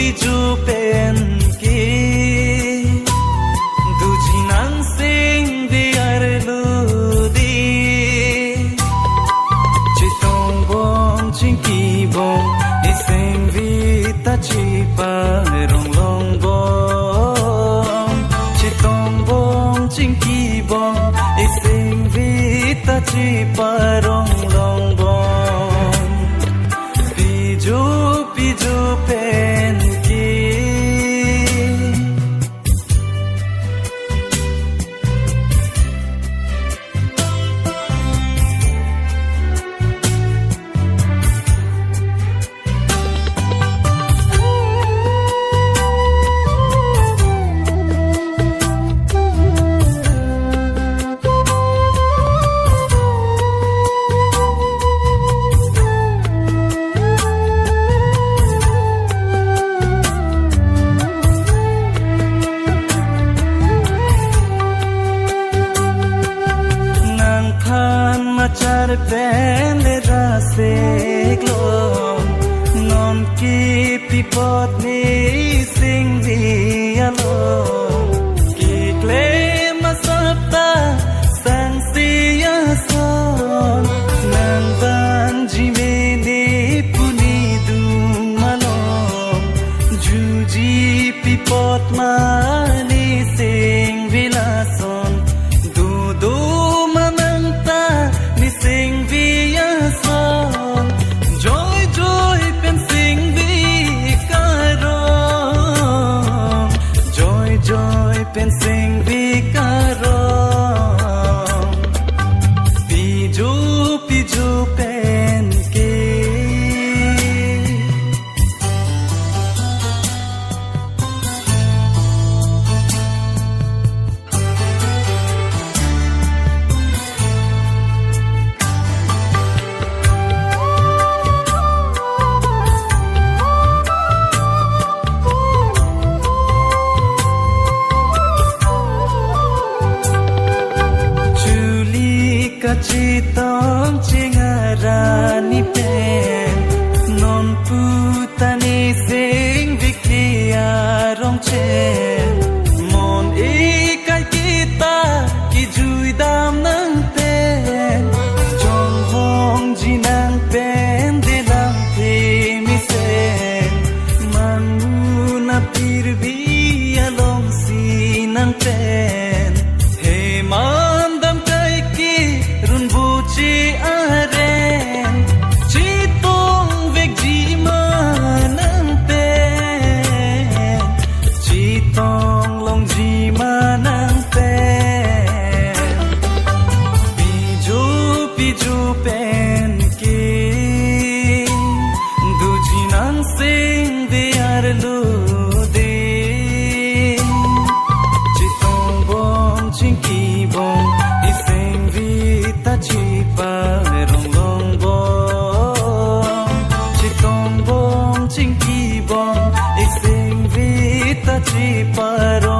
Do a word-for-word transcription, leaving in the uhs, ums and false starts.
Ju pen ke duji nang singve arlo de. Chetong bom chingki bom, isingve ta cheparong long bom. Chetong bom chingki bom, isingve ta cheparong long bom. Piju piju pen ke. Nangthan machar pen le rasik long, non kipi apot ne singve along. Keklem asap ta sangse ason, nang vanji mene pu ne dun malom. Juji pi apot ma ne singve lason, dodo ma nang ta ne singve ason. Joy joy pen singve karong, joy joy pen singve karong. Piju piju pen ke. Chuli kachetong chingara ni pen, non pu ta ne singve ke arong chen. Mon ekai kita kejui dam nang pen, chonghong ji nang pen, de lam themi sen. Manmuna pirbi along si nang pen, he mandam kai ke run buchi aren. Chetong vekji ma nang pen, chetong longji ma nang pen. Piju piju pen ke, duji nang singve arlo de. Chetong bom chingki bom, isingve ta cheparong long bom. Chetong bom chingki bom, isingve ta cheparong